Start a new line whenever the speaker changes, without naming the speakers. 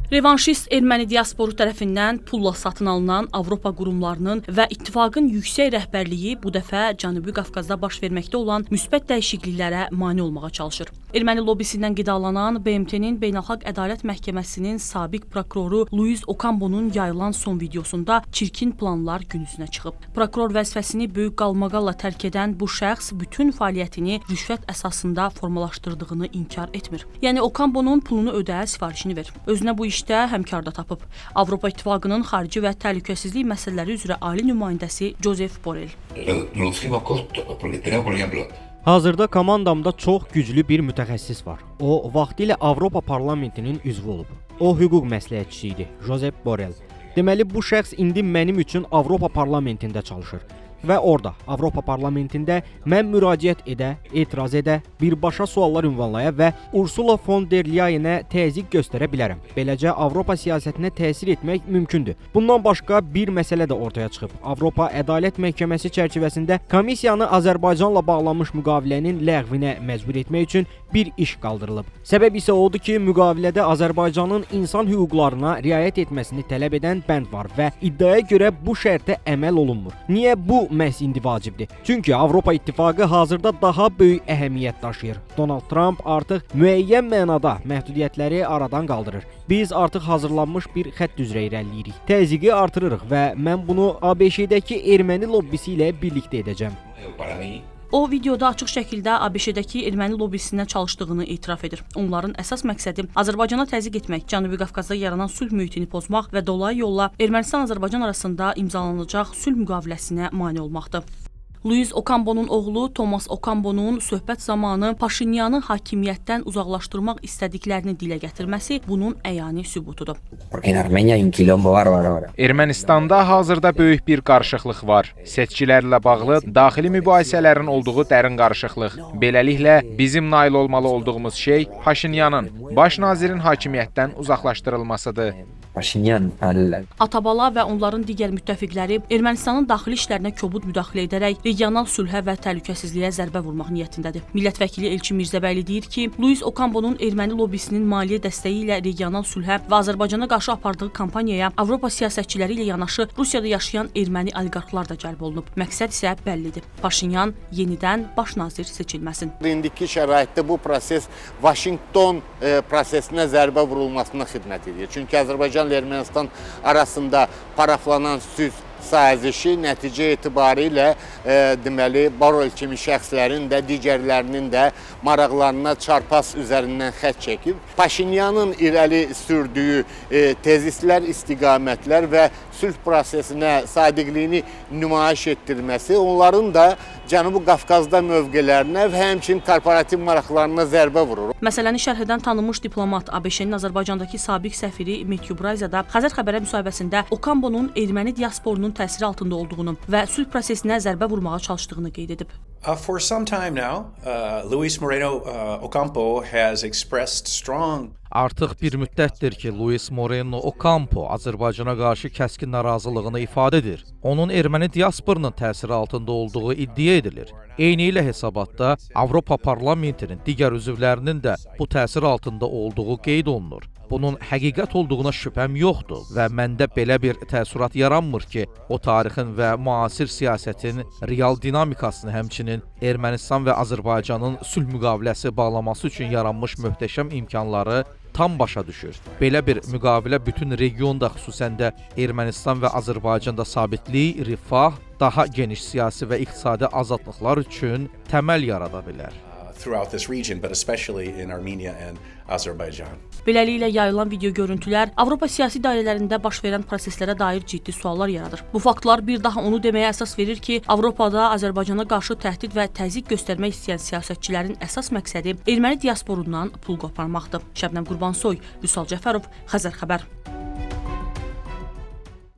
Revanşist erməni diasporu tərəfindən pulla satın alınan Avropa qurumlarının və ittifaqın yüksək rəhbərliyi bu dəfə Cənubi Qafqazda baş verməkdə olan müsbət dəyişikliklərə mane olmağa çalışır. Erməni lobbisindən qidalanan BMT-nin Beynəlxalq Ədalət Məhkəməsinin sabiq prokuroru Luis Okambonun yayılan son videosunda çirkin planlar gün üzünə çıxıb. Prokuror vəzifəsini böyük qalmaqalla tərk edən bu şəxs bütün fəaliyyətini rüşvət əsasında formalaşdırdığını inkar etmir. Yəni Okambonun pulunu ödə, sifarişini ver. Özünə bu işdə həmkar da tapıb. Avropa İttifaqının xarici və təhlükəsizlik məsələləri üzrə ali nümayəndəsi Josep Borrell.
Reducimos costos porque tenemos, por ejemplo,
Hazırda komandamda çox güclü bir mütəxəssis var. O, vaxtilə Avropa Parlamentinin üzvü olub. O, hüquq məsləhətçisi idi, Josep Borrell. Deməli, bu şəxs indi mənim üçün Avropa Parlamentində çalışır. Və orada, Avropa Parlamentində mən müraciət edə, etiraz edə, birbaşa suallar ünvanlaya və Ursula von der Leyenə təzyiq göstərə bilərəm. Beləcə Avropa siyasətinə təsir etmək mümkündür. Bundan başqa bir məsələ də ortaya çıxıb. Avropa Ədalət Məhkəməsi çərçivəsində komissiyanı Azərbaycanla bağlanmış müqavilənin ləğvinə məcbur etmək üçün bir iş qaldırılıb. Səbəb isə odur ki, müqavilədə Azərbaycanın insan hüquqlarına riayət etməsini tələb edən bənd var və iddiaya görə bu şərtə əməl olunmur. Niyə bu məhz indi vacibdir? Çünki Avropa İttifaqı hazırda daha böyük əhəmiyyət daşıyır. Donald Trump artıq müəyyən mənada məhdudiyyətləri aradan qaldırır. Biz artıq hazırlanmış bir xətt üzrə irəliləyirik. Təzyiqi artırırıq və mən bunu ABŞ-dəki erməni lobbisi ilə birlikdə edəcəm.
Para mí,
O videoda açıq şəkildə ABŞ-dəki erməni lobbisindən çalışdığını etiraf edir. Onların əsas məqsədi Azərbaycana təzyiq etmək, Cənubi Qafqazda yaranan sülh mühitini pozmaq və dolayı yolla Ermənistan-Azərbaycan arasında imzalanacaq sülh müqaviləsinə mane olmaqdır. Luis Okambonun oğlu Thomas Okambonun söhbət zamanı Paşinyanı hakimiyyətdən uzaqlaşdırmaq istədiklərini dilə gətirməsi bunun əyani sübutudur.
Porque en Armenia hay un quilombo bárbaro ahora.
Ermənistanda hazırda böyük bir qarışıqlıq var. Seçkilərlə bağlı daxili mübahisələrin olduğu dərin qarışıqlıq. Beləliklə, bizim nail olmalı olduğumuz şey Paşinyanın, baş nazirin hakimiyyətdən uzaqlaşdırılmasıdır.
Pashinyan al,
Atabala və onların digər müttəfiqləri Ermənistanın daxili işlərinə kobud müdaxilə edərək regional sülhə və təhlükəsizliyə zərbə vurmaq niyyətindədir. Millət vəkili Elçin Mirzəbəyli deyir ki, Luis Okambonun erməni lobbisinin maliyyə dəstəyi ilə regional sülhə və Azərbaycana qarşı apardığı kampaniyaya Avropa siyasətçiləri ilə yanaşı Rusiyada yaşayan erməni oliqarxlar da cəlb olunub. Məqsəd isə bəllidir. Paşinyan yenidən baş nazir seçilməsin.
İndiki şəraitdə bu proses Vaşinqton prosesinə zərbə vurulmasına xidmət edir. Çünki Azərbaycanla Ermənistan arasında paraflanan sülh sazişi nəticə etibarilə deməli Borrell kimi şəxslərin də digərlərinin də maraqlarına çarpaz üzərindən xətt çəkib. Paşinyanın irəli sürdüyü tezislər, istiqamətlər və sülh prosesinə sadiqliyini nümayiş etdirməsi onların da Cənubi Qafqazda mövqelərinə və həmçinin korporativ maraqlarına zərbə vurur.
Məsələni şərh edən tanınmış diplomat, ABŞ-nin Azərbaycandakı sabiq səfiri Matthew Bryza da Xəzər xəbərə müsahibəsində Okambonun erməni diasporunun təsiri altında olduğunu və sülh prosesinə zərbə vurmağa çalışdığını qeyd edib.
For some time now, Luis Moreno Ocampo has expressed strong
Artıq bir müddətdir ki, Luis Moreno Ocampo Azərbaycana qarşı kəskin narazılığını ifadə edir. Onun erməni diasporunun təsiri altında olduğu iddia edilir. Eyni ilə hesabatda Avropa Parlamentinin digər üzvlərinin də bu təsir altında olduğu qeyd olunur. Bunun həqiqət olduğuna şübhəm yoxdur və məndə belə bir təəssürat yaranmır ki, o tarixin və müasir siyasətin real dinamikasını, həmçinin Ermənistan və Azərbaycanın sülh müqaviləsi bağlaması üçün yaranmış möhtəşəm imkanları tam başa düşür. Belə bir müqavilə bütün regionda, xüsusən də Ermənistan və Azərbaycanda sabitlik, rifah, daha geniş siyasi və iqtisadi azadlıqlar üçün təməl yarada bilər.
Throughout this region, but especially in Armenia and Azerbaijan.
Beləliklə yayılan video görüntülər Avropa siyasi dairələrində baş verən proseslərə dair ciddi suallar yaradır. Bu faktlar bir daha onu deməyə əsas verir ki, Avropada Azərbaycana qarşı təhdid və təzyiq göstərmək istəyən siyasətçilərin əsas məqsədi erməni diasporundan pul qoparmaqdır. Şəbnəm Qurbansoy, Vüsal Cəfərov, Xəzər xəbər.